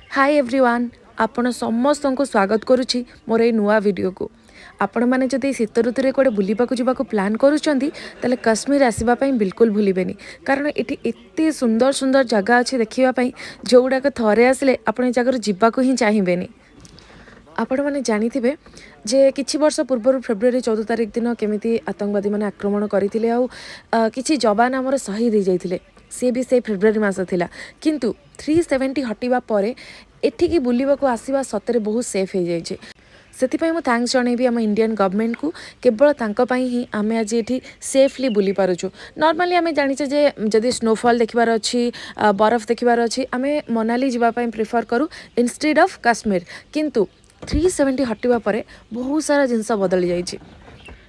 High everyone, ଆପଣ ସମସ୍ତଙ୍କୁ ସ୍ୱାଗତ କରୁଛି ମୋର ଏଇ ନୂଆ ଭିଡ଼ିଓକୁ। ଆପଣମାନେ ଯଦି ଶୀତ ଋତୁରେ କୁଆଡ଼େ ବୁଲିବାକୁ ଯିବାକୁ ପ୍ଲାନ୍ କରୁଛନ୍ତି, ତାହେଲେ କାଶ୍ମୀର ଆସିବା ପାଇଁ ବିଲକୁଲ ଭୁଲିବେନି, କାରଣ ଏଠି ଏତେ ସୁନ୍ଦର ସୁନ୍ଦର ଜାଗା ଅଛି ଦେଖିବା ପାଇଁ, ଯେଉଁଗୁଡ଼ାକ ଥରେ ଆସିଲେ ଆପଣ ଏ ଜାଗାରୁ ଯିବାକୁ ହିଁ ଚାହିଁବେନି। ଆପଣମାନେ ଜାଣିଥିବେ ଯେ କିଛି ବର୍ଷ ପୂର୍ବରୁ ଫେବୃଆରୀ 14 ତାରିଖ ଦିନ କେମିତି ଆତଙ୍କବାଦୀମାନେ ଆକ୍ରମଣ କରିଥିଲେ ଆଉ କିଛି ଯବାନ ଆମର ଶହୀଦ ହେଇଯାଇଥିଲେ। ସିଏ ବି ସେଇ ଫେବୃଆରୀ ମାସ ଥିଲା। କିନ୍ତୁ 370 ହଟିବା ପରେ ଏଠିକି ବୁଲିବାକୁ ଆସିବା ସତରେ ବହୁତ ସେଫ୍ ହେଇଯାଇଛି। ସେଥିପାଇଁ ମୁଁ thanks ଜଣେଇବି ଆମ ଇଣ୍ଡିଆନ୍ ଗଭର୍ଣ୍ଣମେଣ୍ଟକୁ। କେବଳ ତାଙ୍କ ପାଇଁ ହିଁ ଆମେ ଆଜି ଏଠି ସେଫ୍ଲି ବୁଲି ପାରୁଛୁ। ନର୍ମାଲି ଆମେ ଜାଣିଛେ ଯେ ଯଦି ସ୍ନୋଫଲ୍ ଦେଖିବାର ଅଛି, ବରଫ ଦେଖିବାର ଅଛି, ଆମେ ମନାଲି ଯିବା ପାଇଁ ପ୍ରିଫର୍ କରୁ ଇନଷ୍ଟେଡ୍ ଅଫ୍ କାଶ୍ମୀର। କିନ୍ତୁ 370 ହଟିବା ପରେ ବହୁତ ସାରା ଜିନିଷ ବଦଳି ଯାଇଛି।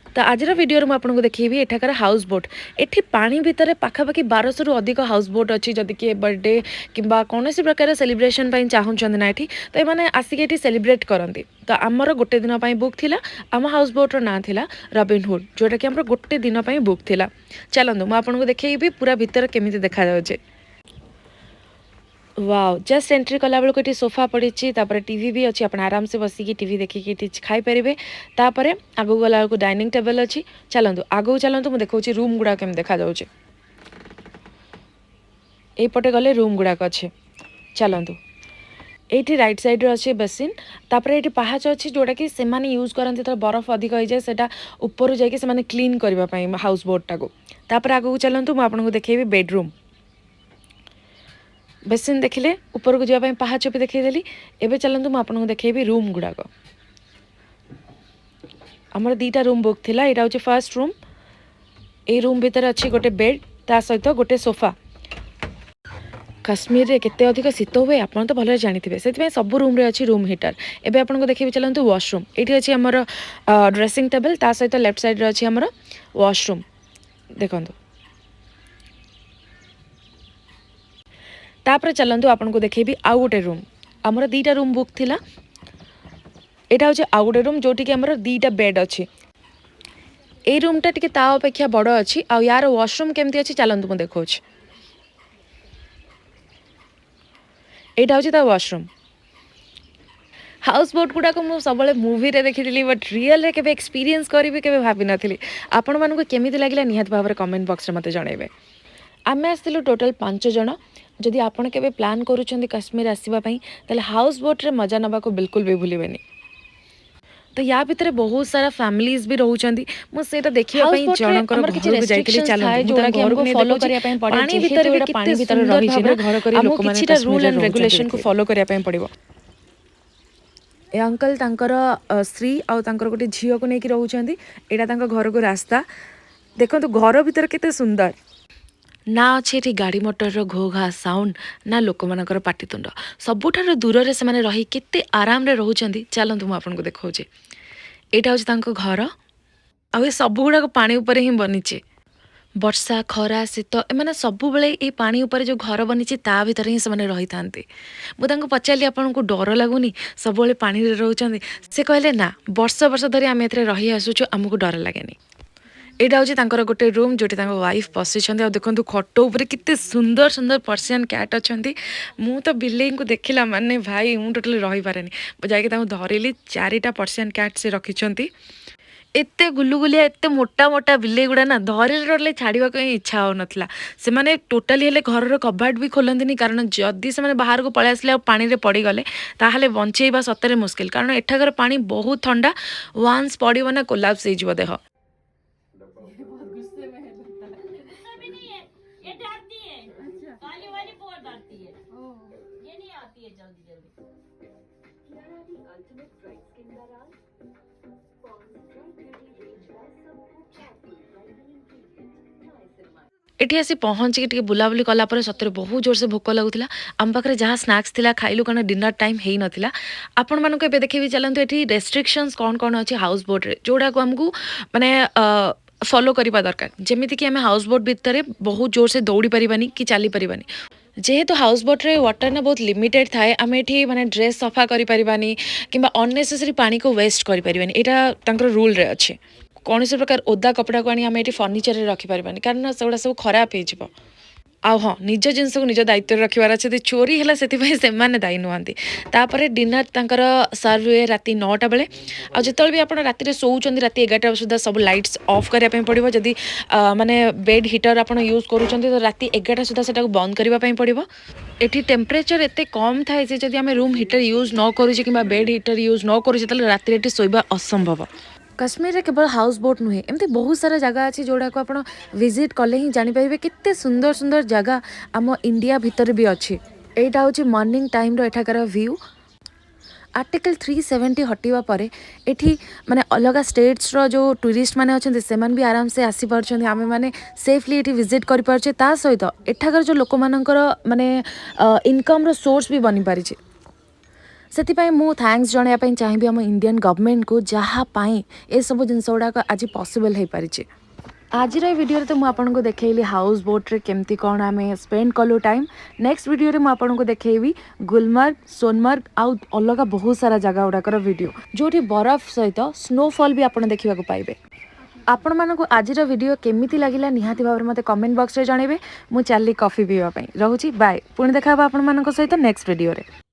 ତ ଆଜିର ଭିଡ଼ିଓରେ ମୁଁ ଆପଣଙ୍କୁ ଦେଖେଇବି ଏଠାକାର ହାଉସ୍ ବୋଟ୍। ଏଠି ପାଣି ଭିତରେ ପାଖାପାଖି 1200ରୁ ଅଧିକ ହାଉସ୍ ବୋଟ୍ ଅଛି। ଯଦି କିଏ ବର୍ଥଡେ କିମ୍ବା କୌଣସି ପ୍ରକାର ସେଲିବ୍ରେସନ୍ ପାଇଁ ଚାହୁଁଛନ୍ତି ନା ଏଠି, ତ ଏମାନେ ଆସିକି ଏଠି ସେଲିବ୍ରେଟ୍ କରନ୍ତି। ତ ଆମର ଗୋଟେ ଦିନ ପାଇଁ ବୁକ୍ ଥିଲା। ଆମ ହାଉସ୍ ବୋଟ୍ର ନାଁ ଥିଲା ରବିନହୁଡ୍, ଯେଉଁଟାକି ଆମର ଗୋଟେ ଦିନ ପାଇଁ ବୁକ୍ ଥିଲା। ଚାଲନ୍ତୁ, ମୁଁ ଆପଣଙ୍କୁ ଦେଖେଇବି ପୁରା ଭିତରେ କେମିତି ଦେଖାଯାଉଛି। ୱାଓ, ଜଷ୍ଟ ଏଣ୍ଟ୍ରି କଲାବେଳକୁ ଏଠି ସୋଫା ପଡ଼ିଛି, ତାପରେ ଟିଭି ବି ଅଛି। ଆପଣ ଆରାମସେ ବସିକି ଟିଭି ଦେଖିକି ଏଠି ଖାଇପାରିବେ। ତାପରେ ଆଗକୁ ଗଲାବେଳକୁ ଡାଇନିଂ ଟେବଲ୍ ଅଛି। ଚାଲନ୍ତୁ, ଆଗକୁ ଚାଲନ୍ତୁ, ମୁଁ ଦେଖାଉଛି ରୁମ୍ ଗୁଡ଼ାକ କେମିତି ଦେଖାଯାଉଛି। ଏଇପଟେ ଗଲେ ରୁମ୍ ଗୁଡ଼ାକ ଅଛି। ଚାଲନ୍ତୁ, ଏଇଠି ରାଇଟ୍ ସାଇଡ଼୍ରେ ଅଛି ବେସିନ୍। ତାପରେ ଏଇଠି ପାହାଚ ଅଛି, ଯେଉଁଟାକି ସେମାନେ ୟୁଜ୍ କରନ୍ତି ଯେତେବେଳେ ବରଫ ଅଧିକ ହେଇଯାଏ, ସେଇଟା ଉପରୁ ଯାଇକି ସେମାନେ କ୍ଲିନ୍ କରିବା ପାଇଁ ହାଉସ୍ ବୋଟ୍ଟାକୁ। ତାପରେ ଆଗକୁ ଚାଲନ୍ତୁ, ମୁଁ ଆପଣଙ୍କୁ ଦେଖେଇବି ବେଡ଼ରୁମ୍। ବେସିନ୍ ଦେଖିଲେ, ଉପରକୁ ଯିବା ପାଇଁ ପାହାଚ ବି ଦେଖେଇଦେଲି। ଏବେ ଚାଲନ୍ତୁ, ମୁଁ ଆପଣଙ୍କୁ ଦେଖେଇବି ରୁମ୍ ଗୁଡ଼ାକ। ଆମର ଦୁଇଟା ରୁମ୍ ବୁକ୍ ଥିଲା। ଏଇଟା ହେଉଛି ଫାର୍ଷ୍ଟ ରୁମ୍। ଏଇ ରୁମ୍ ଭିତରେ ଅଛି ଗୋଟେ ବେଡ୍, ତା ସହିତ ଗୋଟେ ସୋଫା। କାଶ୍ମୀରରେ କେତେ ଅଧିକ ଶୀତ ହୁଏ, ଆପଣ ତ ଭଲରେ ଜାଣିଥିବେ। ସେଥିପାଇଁ ସବୁ ରୁମ୍ରେ ଅଛି ରୁମ୍ ହିଟର। ଏବେ ଆପଣଙ୍କୁ ଦେଖେଇବି, ଚାଲନ୍ତୁ, ୱାସରୁମ୍। ଏଇଠି ଅଛି ଆମର ଡ୍ରେସିଂ ଟେବଲ୍, ତା ସହିତ ଲେଫ୍ଟ ସାଇଡ଼୍ରେ ଅଛି ଆମର ୱାସରୁମ୍। ଦେଖନ୍ତୁ। ତାପରେ ଚାଲନ୍ତୁ, ଆପଣଙ୍କୁ ଦେଖେଇବି ଆଉ ଗୋଟେ ରୁମ୍। ଆମର ଦୁଇଟା ରୁମ୍ ବୁକ୍ ଥିଲା। ଏଇଟା ହେଉଛି ଆଉ ଗୋଟେ ରୁମ୍, ଯେଉଁଠିକି ଆମର ଦୁଇଟା ବେଡ୍ ଅଛି। ଏଇ ରୁମ୍ଟା ଟିକେ ତା ଅପେକ୍ଷା ବଡ଼ ଅଛି। ଆଉ ୟାର ୱାସରୁମ୍ କେମିତି ଅଛି, ଚାଲନ୍ତୁ ମୁଁ ଦେଖାଉଛି। ଏଇଟା ହେଉଛି ତା ୱାସରୁମ୍। ହାଉସ୍ ବୋଟ୍ ଗୁଡ଼ାକ ମୁଁ ସବୁବେଳେ ମୁଭିରେ ଦେଖିଥିଲି, ବଟ୍ ରିଅଲ୍ରେ କେବେ ଏକ୍ସପିରିଏନ୍ସ କରିବି କେବେ ଭାବିନଥିଲି। ଆପଣମାନଙ୍କୁ କେମିତି ଲାଗିଲା, ନିହାତି ଭାବରେ କମେଣ୍ଟ ବକ୍ସରେ ମୋତେ ଜଣାଇବେ। ଆମେ ଆସିଥିଲୁ ଟୋଟାଲ୍ ପାଞ୍ଚ ଜଣ। ଯଦି ଆପଣ କେବେ ପ୍ଲାନ୍ କରୁଛନ୍ତି କାଶ୍ମୀର ଆସିବା ପାଇଁ, ତାହେଲେ ହାଉସ୍ ବୋଟ୍ରେ ମଜା ନେବାକୁ ବିଲକୁଲ ବି ଭୁଲିବେନି। ତ ୟା ଭିତରେ ବହୁତ ସାରା ଫ୍ୟାମିଲିଜ୍ ବି ରହୁଛନ୍ତି। ମୁଁ ସେଇଟା ଦେଖିବା ହାଉସ୍ ପାଇଁ ବୋଟ୍ରେ ଜଣଙ୍କର ଆମର କିଛି ଘରକୁ ଯାଇଥିଲି। ରେଷ୍ଟ୍ରିକ୍ସନ୍ସ ଚାଲନ୍ତୁ, ଥାଏ, ମୁଁ ତାଙ୍କ ଯୋଉଟାକି ଘରକୁ ଆମକୁ ନେଇ ଫଲୋ ଦେଖାଉଛି କରିବା ପାଇଁ ପଡ଼େ। ପାଣି ଯେହେତୁ ଭିତରେ ବି ଏଇଟା କେତେ ପାଣି ଭିତରେ ସୁନ୍ଦର ରହିଛି ଭାବରେ ନା, ଘର କରି ଆମକୁ ଲୋକମାନେ କିଛିଟା ରୁଲ୍ କାଶ୍ମୀରରେ ଆଣ୍ଡ ରହୁଛନ୍ତି, ରେଗୁଲେସନକୁ ଦେଖିବେ। ଫଲୋ କରିବା ପାଇଁ ପଡ଼ିବ। ଏ ଅଙ୍କଲ ତାଙ୍କର ସ୍ତ୍ରୀ ଆଉ ତାଙ୍କର ଗୋଟେ ଝିଅକୁ ନେଇକି ରହୁଛନ୍ତି। ଏଇଟା ତାଙ୍କ ଘରକୁ ରାସ୍ତା। ଦେଖନ୍ତୁ, ଘର ଭିତରେ କେତେ ସୁନ୍ଦର। ନା ଅଛି ଏଠି ଗାଡ଼ି ମଟରର ଘୋ ଘା ସାଉଣ୍ଡ, ନା ଲୋକମାନଙ୍କର ପାଟିତୁଣ୍ଡ। ସବୁଠାରୁ ଦୂରରେ ସେମାନେ ରହି କେତେ ଆରାମରେ ରହୁଛନ୍ତି। ଚାଲନ୍ତୁ, ମୁଁ ଆପଣଙ୍କୁ ଦେଖାଉଛି। ଏଇଟା ହେଉଛି ତାଙ୍କ ଘର ଆଉ ଏ ସବୁ ଗୁଡ଼ାକ ପାଣି ଉପରେ ହିଁ ବନିଛି। ବର୍ଷା, ଖରା, ଶୀତ, ଏମାନେ ସବୁବେଳେ ଏଇ ପାଣି ଉପରେ ଯେଉଁ ଘର ବନିଛି, ତା ଭିତରେ ହିଁ ସେମାନେ ରହିଥାନ୍ତି। ମୁଁ ତାଙ୍କୁ ପଚାରିଲି, ଆପଣଙ୍କୁ ଡର ଲାଗୁନି, ସବୁବେଳେ ପାଣିରେ ରହୁଛନ୍ତି? ସେ କହିଲେ, ନା, ବର୍ଷ ବର୍ଷ ଧରି ଆମେ ଏଥିରେ ରହି ଆସୁଛୁ, ଆମକୁ ଡର ଲାଗେନି। ଏଇଟା ହେଉଛି ତାଙ୍କର ଗୋଟେ ରୁମ୍, ଯେଉଁଠି ତାଙ୍କ ୱାଇଫ୍ ବସିଛନ୍ତି। ଆଉ ଦେଖନ୍ତୁ, ଖଟ ଉପରେ କେତେ ସୁନ୍ଦର ସୁନ୍ଦର ପର୍ସିଆନ୍ କ୍ୟାଟ୍ ଅଛନ୍ତି। ମୁଁ ତ ବିଲେଇଙ୍କୁ ଦେଖିଲା ମାନେ ଭାଇ, ମୁଁ ଟୋଟାଲି ରହିପାରେନି। ମୁଁ ଯାଇକି ତାଙ୍କୁ ଧରିଲି। ଚାରିଟା ପର୍ସିଆନ୍ କ୍ୟାଟ୍ ସେ ରଖିଛନ୍ତି। ଏତେ ଗୁଲୁଗୁଲିଆ, ଏତେ ମୋଟା ମୋଟା ବିଲେଇ ଗୁଡ଼ା ନା, ଧରିଲେ ଟୋଟାଲି ଛାଡ଼ିବାକୁ ହିଁ ଇଚ୍ଛା ହେଉନଥିଲା। ସେମାନେ ଟୋଟାଲି ହେଲେ ଘରର କବାଟ ବି ଖୋଲନ୍ତିନି, କାରଣ ଯଦି ସେମାନେ ବାହାରକୁ ପଳେଇ ଆସିଲେ ଆଉ ପାଣିରେ ପଡ଼ିଗଲେ, ତାହେଲେ ବଞ୍ଚେଇବା ସତରେ ମୁସ୍କିଲ, କାରଣ ଏଠାକାର ପାଣି ବହୁତ ଥଣ୍ଡା। ୱାନ୍ସ ପଡ଼ିବ ନା, କୋଲାପ୍ସ ହେଇଯିବ ଦେହ। गुस्सा भी नहीं है, ये डरती है। काली वाली बहुत डरती है। ये नहीं आती है जल्दी जल्दी। अल्टीमेट ब्राइट स्किन का राज, पॉन्ड्स ब्राइट ब्यूटी रेंज का सबको पावरफुल ब्राइटनिंग इंग्रेडिएंट नाइसिनामाइड। ଏଠି ଆସି ପହଞ୍ଚିକି ଟିକେ ବୁଲାବୁଲି କଲା ପରେ ସତରେ ବହୁତ ଜୋରସେ ଭୋକ ଲାଗୁଥିଲା। ଆମ ପାଖରେ ଯାହା ସ୍ନାକ୍ସ ଥିଲା ଖାଇଲୁ, କାରଣ ଡିନର ଟାଇମ୍ ହେଇନଥିଲା। ଆପଣମାନଙ୍କୁ ଏବେ ଦେଖେଇବି, ଚାଲନ୍ତୁ, ଏଠି ରେଷ୍ଟ୍ରିକ୍ସନ୍ସ କ'ଣ କ'ଣ ଅଛି ହାଉସ୍ ବୋଟ୍ରେ, ଯେଉଁଟାକୁ ଆମକୁ ମାନେ ଫଲୋ କରିବା ଦରକାର। ଯେମିତିକି ଆମେ ହାଉସ୍ ବୋଟ୍ ଭିତରେ ବହୁତ ଜୋରସେ ଦୌଡ଼ି ପାରିବାନି କି ଚାଲିପାରିବାନି। ଯେହେତୁ ହାଉସ୍ ବୋଟ୍ରେ ୱାଟର୍ ନା ବହୁତ ଲିମିଟେଡ୍ ଥାଏ, ଆମେ ଏଠି ମାନେ ଡ୍ରେସ୍ ସଫା କରିପାରିବାନି କିମ୍ବା ଅନ୍ନେସେସରି ପାଣିକୁ ୱେଷ୍ଟ କରିପାରିବାନି। ଏଇଟା ତାଙ୍କର ରୁଲ୍ରେ ଅଛି। କୌଣସି ପ୍ରକାର ଓଦା କପଡ଼ାକୁ ଆଣି ଆମେ ଏଠି ଫର୍ଣ୍ଣିଚରରେ ରଖିପାରିବାନି, କାରଣ ସେଗୁଡ଼ା ସବୁ ଖରାପ ହେଇଯିବ। ଆଉ ହଁ, ନିଜ ଜିନିଷକୁ ନିଜ ଦାୟିତ୍ୱରେ ରଖିବାର ଅଛି। ଯଦି ଚୋରି ହେଲା, ସେଥିପାଇଁ ସେମାନେ ଦାୟୀ ନୁହନ୍ତି। ତାପରେ ଡିନର ତାଙ୍କର ସର୍ଭ ହୁଏ ରାତି 9ଟା ବେଳେ। ଆଉ ଯେତେବେଳେ ବି ଆପଣ ରାତିରେ ଶୋଉଛନ୍ତି, ରାତି 11ଟା ସୁଦ୍ଧା ସବୁ ଲାଇଟ୍ସ ଅଫ୍ କରିବା ପାଇଁ ପଡ଼ିବ। ଯଦି ମାନେ ବେଡ୍ ହିଟର ଆପଣ ୟୁଜ୍ କରୁଛନ୍ତି, ତ ରାତି 11ଟା ସୁଦ୍ଧା ସେଟାକୁ ବନ୍ଦ କରିବା ପାଇଁ ପଡ଼ିବ। ଏଠି ଟେମ୍ପରେଚର ଏତେ କମ୍ ଥାଏ ଯେ ଯଦି ଆମେ ରୁମ୍ ହିଟର ୟୁଜ୍ ନ କରୁଛେ କିମ୍ବା ବେଡ୍ ହିଟର ୟୁଜ୍ ନ କରୁଛେ, ତାହେଲେ ରାତିରେ ଏଠି ଶୋଇବା ଅସମ୍ଭବ। କାଶ୍ମୀରରେ କେବଳ ହାଉସ୍ ବୋଟ୍ ନୁହେଁ, ଏମିତି ବହୁତ ସାରା ଜାଗା ଅଛି ଯେଉଁଟାକୁ ଆପଣ ଭିଜିଟ୍ କଲେ ହିଁ ଜାଣିପାରିବେ କେତେ ସୁନ୍ଦର ସୁନ୍ଦର ଜାଗା ଆମ ଇଣ୍ଡିଆ ଭିତରେ ବି ଅଛି। ଏଇଟା ହେଉଛି ମର୍ଣ୍ଣିଂ ଟାଇମ୍ର ଏଠାକାର ଭ୍ୟୁ। ଆର୍ଟିକଲ୍ 370 ହଟିବା ପରେ ଏଠି ମାନେ ଅଲଗା ଷ୍ଟେଟ୍ସର ଯେଉଁ ଟୁରିଷ୍ଟ ମାନେ ଅଛନ୍ତି, ସେମାନେ ବି ଆରାମସେ ଆସିପାରୁଛନ୍ତି। ଆମେମାନେ ସେଫଲି ଏଠି ଭିଜିଟ୍ କରିପାରୁଛେ। ତା ସହିତ ଏଠାକାର ଯେଉଁ ଲୋକମାନଙ୍କର ମାନେ ଇନକମ୍ର ସୋର୍ସ ବି ବନିପାରିଛି। ସେଥିପାଇଁ ମୁଁ thanks ଜଣାଇବା ପାଇଁ ଚାହିଁବି ଆମ ଇଣ୍ଡିଆନ୍ ଗଭର୍ଣ୍ଣମେଣ୍ଟକୁ, ଯାହା ପାଇଁ ଏସବୁ ଜିନିଷ ଗୁଡ଼ାକ ଆଜି ପସିବଲ୍ ହେଇପାରିଛି। ଆଜିର ଏ ଭିଡ଼ିଓରେ ତ ମୁଁ ଆପଣଙ୍କୁ ଦେଖେଇଲି ହାଉସ୍ ବୋଟ୍ରେ କେମିତି କ'ଣ ଆମେ ସ୍ପେଣ୍ଡ କଲୁ ଟାଇମ୍। ନେକ୍ସଟ ଭିଡ଼ିଓରେ ମୁଁ ଆପଣଙ୍କୁ ଦେଖେଇବି ଗୁଲମାର୍ଗ, ସୋନମାର୍ଗ ଆଉ ଅଲଗା ବହୁତ ସାରା ଜାଗା ଗୁଡ଼ାକର ଭିଡ଼ିଓ, ଯେଉଁଠି ବରଫ ସହିତ ସ୍ନୋଫଲ୍ ବି ଆପଣ ଦେଖିବାକୁ ପାଇବେ। ଆପଣମାନଙ୍କୁ ଆଜିର ଭିଡ଼ିଓ କେମିତି ଲାଗିଲା, ନିହାତି ଭାବରେ ମୋତେ କମେଣ୍ଟ ବକ୍ସରେ ଜଣାଇବେ। ମୁଁ ଚାଲିଲି କଫି ପିଇବା ପାଇଁ। ରହୁଛି, ବାଏ। ପୁଣି ଦେଖା ହେବ ଆପଣମାନଙ୍କ ସହିତ ନେକ୍ସଟ ଭିଡ଼ିଓରେ।